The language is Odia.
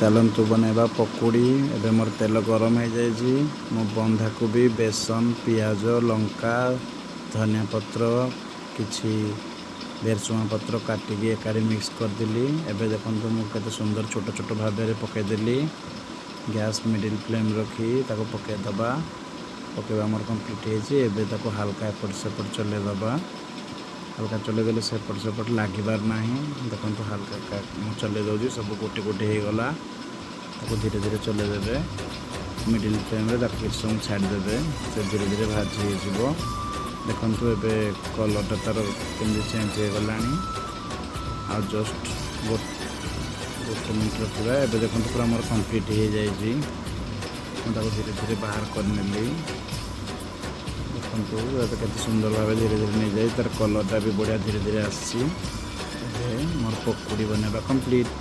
ଚାଲନ୍ତୁ ବନେଇବା ପକୁଡ଼ି। ଏବେ ମୋର ତେଲ ଗରମ ହେଇଯାଇଛି। ମୁଁ ବନ୍ଧାକୋବି, ବେସନ, ପିଆଜ, ଲଙ୍କା, ଧନିଆ ପତ୍ର, କିଛି ଭେରସୁଙ୍ଗା ପତ୍ର କାଟିକି ଏକାଠି ମିକ୍ସ କରିଦେଲି। ଏବେ ଦେଖନ୍ତୁ, ମୁଁ କେତେ ସୁନ୍ଦର ଛୋଟ ଛୋଟ ଭାବରେ ପକାଇଦେଲି। ଗ୍ୟାସ୍ ମିଡ଼ିଲ୍ ଫ୍ଲେମ୍ ରଖି ତାକୁ ପକାଇଦେବା। ପକାଇବା ଆମର କମ୍ପ୍ଲିଟ୍ ହେଇଛି। ଏବେ ତାକୁ ହାଲକା ଏପଟ ସେପଟ ଚଲେଇ ଦେବା। ହାଲକା ଚଲେଇ ଦେଲେ ସେପଟ ସେପଟ ଲାଗିବାର ନାହିଁ। ଦେଖନ୍ତୁ, ହାଲକା ମୁଁ ଚଲେଇ ଦେଉଛି। ସବୁ ଗୋଟି ଗୋଟି ହେଇଗଲା। ତାକୁ ଧୀରେ ଧୀରେ ଚଲେଇ ଦେବେ। ମିଡ଼ିଲ୍ ଫ୍ଲେମ୍ରେ ତାକୁ କିଛି ସମୟ ଛାଡ଼ିଦେବେ। ସେ ଧୀରେ ଧୀରେ ଭାଜି ହେଇଯିବ। ଦେଖନ୍ତୁ, ଏବେ କଲର୍ଟା ତା'ର କେମିତି ଚେଞ୍ଜ ହେଇଗଲାଣି। ଆଉ ଜଷ୍ଟ ଗୋଟେ ମିନିଟ୍ ରଖିବା। ଏବେ ଦେଖନ୍ତୁ, ପୁରା ଆମର କମ୍ପ୍ଲିଟ୍ ହେଇଯାଇଛି। ମୁଁ ତାକୁ ଧୀରେ ଧୀରେ ବାହାର କରିନେଲି। ଦେଖନ୍ତୁ, ଏବେ କେତେ ସୁନ୍ଦର ଭାବେ ଧୀରେ ଧୀରେ ନେଇଯାଇ ତା'ର କଲର୍ଟା ବି ବଢ଼ିଆ ଧୀରେ ଧୀରେ ଆସିଛି। ଏବେ ମୋର ପକୁଡ଼ି ବନେଇବା କମ୍ପ୍ଲିଟ୍।